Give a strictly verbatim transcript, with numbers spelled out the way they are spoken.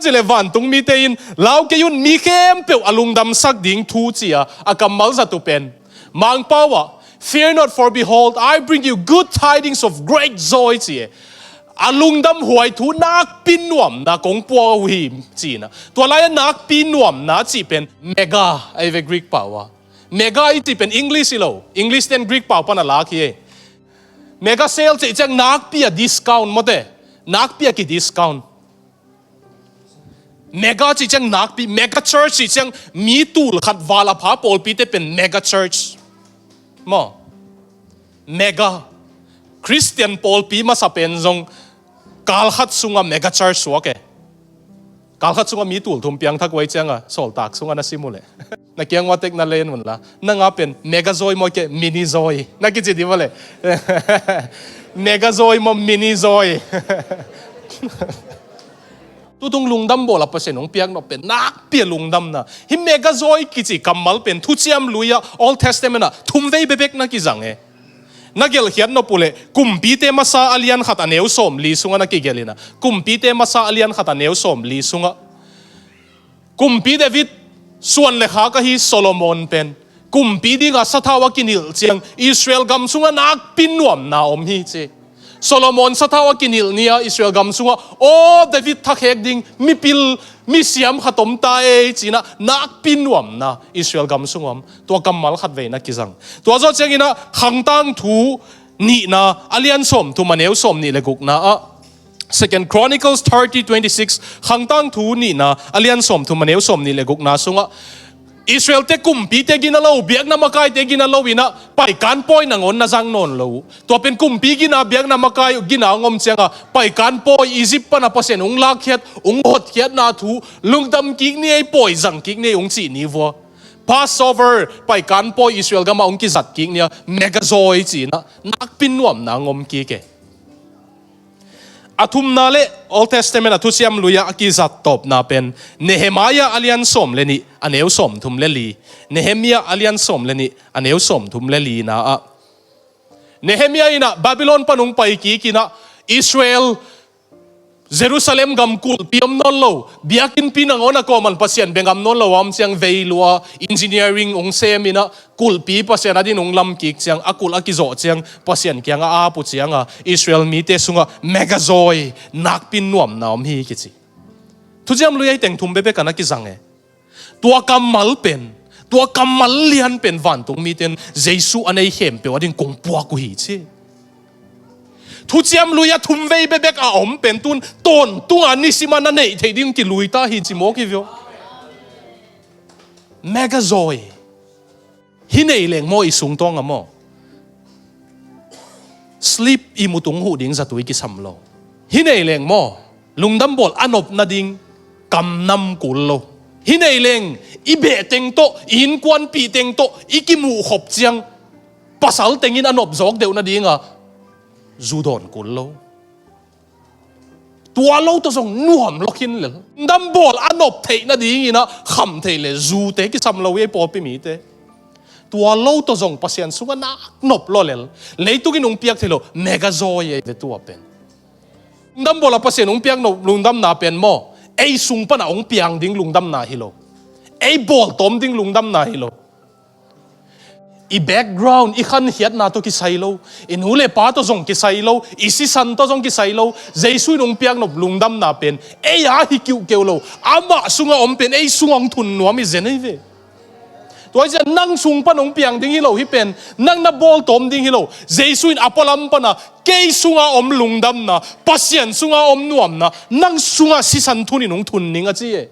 Cih leh vantung mite in lau kei un, mi khempeuh a lungdamsak ding thu ci-a a kammal zat uh pen Mangpau ah, "Fear not, for behold, I bring you good tidings of great joy," ci e. A lungdam huai thu nakpi nuamna kong pua uh hi ci-in ah. Tua lai-a nakpi nuamna cih pen mega ahi ve Greek pau ah. Mega i cih pen English hi lo. English ten Greek pau pan a lak hi e. Mega sale cih ciang nakpi a discount maw te. Nakpi a ki discount. Mega cih ciang nakpi, mega church cih ciang mi tul khat val a pha pawlpite pen mega church. Maw. Mega. Christian pawlpi masa pen zong kal khat sungah mega church suak e. Kal khat sungah mi tul thum piangthak uh ahih ciangah sawltak sungah na sim uh leh. Na kiang ua tek na len un la. Nang a pen mega zawi maw, kei mini zawi na kici ding uh leh. Mega zawi maw, mini zawi. Tutung lungdam bawl a Pasian hong piak nop pen nakpi a lungdamna. Hih mega zawi kici kammal pen Thuciam Lui ah, Old Testament ah thum vei bekbek na kizang e. Na gelhkhiat nop uh leh Kumpite Masa a lian khat a neu sawmli sungah na kigelh in ah. Kumpite Masa a lian khat a neu sawmli sungah Kumpi David suan le khak ahi Solomon pen kumpi dinga sathau a kinilh ciang Israel gam sungah nakpi nuamna om hi ci. Solomon sathau a kinilh ni-a Israel gam sungah, aw, David thakhek ding mipil misiam khat om ta ei ci-in ah nakpi nuamna Israel gam sungah om. Tua kammal khat vei na kizang. Tua zawh ciangin ah Khangtangthu nihna a lian sawmthum a neu sawmnih le gukna ah, Second Chronicles thirty twenty-six, Khangtangthu nihna a lian sawmthum a neu sawmnih le gukna sungah Israelte kumpite gina lo, biakna makaite gina lo in ah paikan pawi nangawn na zang nawn lo uh. Tua pen kumpi gina, biakna makai gina hong om ciangah paikan pawi, Egypt pana Pasian hong lakkhiat, hong hotkhiatna thu, lungdam kik ni ei, pawi zang kik ni ei hong cih ni vua. Passover, paikan pawi Israel gamah hong kizat kik ni-a, mega zawi ci-in ah nakpi nuamna hong om kik e. A thumna le Old Testament a Thuciam Lui ah a kizat tawpna pen Nehemiah a lian sawm le nih a neu sawmthum le li. Nehemiah a lian sawm le nih a neu sawmthum le lina ah, Nehemiah in ah Babylon pan hong pai kik in ah Israel, Jerusalem gam kulhpi om nawn lo, biakinnpi nangawn a kawman Pasian bia ngam nawn lo a om ciang, vei lua, engineering hong sem in ah kulhpi Pasian adin hong lam kik ciang, a kulh a kizawh ciang Pasian kiangah a ap uh ciangah Israel mite sungah mega zawi, nakpi nuamna om hi kici. Thuciam Lui ah hih teng thum bekbek a na kizang e. Tua kammal pen, tua kammal lian pen vantung mite in Jesu a nei khempeuh ading kong puak uh hi ci. Thuciam Lui ah thum vei bekbek a om pen tun tawntunga nisim a na neih theih ding kilui ta hi ci mawk hi vua. Mega zawi. Hih nei leng maw, i sungtawng ah maw, sleep, ihmut hong huh ding zatui kisam lo. Hih nei leng maw, lungdam bawl a nop nading kam nam kul lo. Hih nei leng i beh teng tawh, i innkuanpih teng tawh i kimuh khop ciang pasal tengin a nop zawk deuh nadinga zu dawn kul lo. Tua lo tawh zong nuam lo khin lel. Lungdam bawl a nop theih nadingin ah kham theih leh zute kisam lo hi ei, pawlpi mite. Tua lo tawh zong Pasian sungah nak nop lo lel. Leitungin hong piak theih lo, mega zawi ahi ve tua pen. Lungdam bawl a Pasian hong piak nop lungdamna pen maw, ei sung panah hong piang ding lungdamna hi lo. Ei bawltawm ding lungdamna hi lo. I background, i khankhiatna tawh kisai lo, i nu le pa tawh zong kisai lo, i sisan tawh zong kisai lo. Jesu in hong piak nop lungdamna pen ei a hi kiuhkeuh lo, amah sungah om pen ei sungah hong thun nuam hi zen ahi ve. Tua hi ciah nang sung pan hong piang ding hi lo hih pen, nang na bawltawm ding hi lo. Jesu in a pualam pana kei sungah om lungdamna, Pasian sungah om nuamna nang sungah sisan thunin hong thun ning a ci e.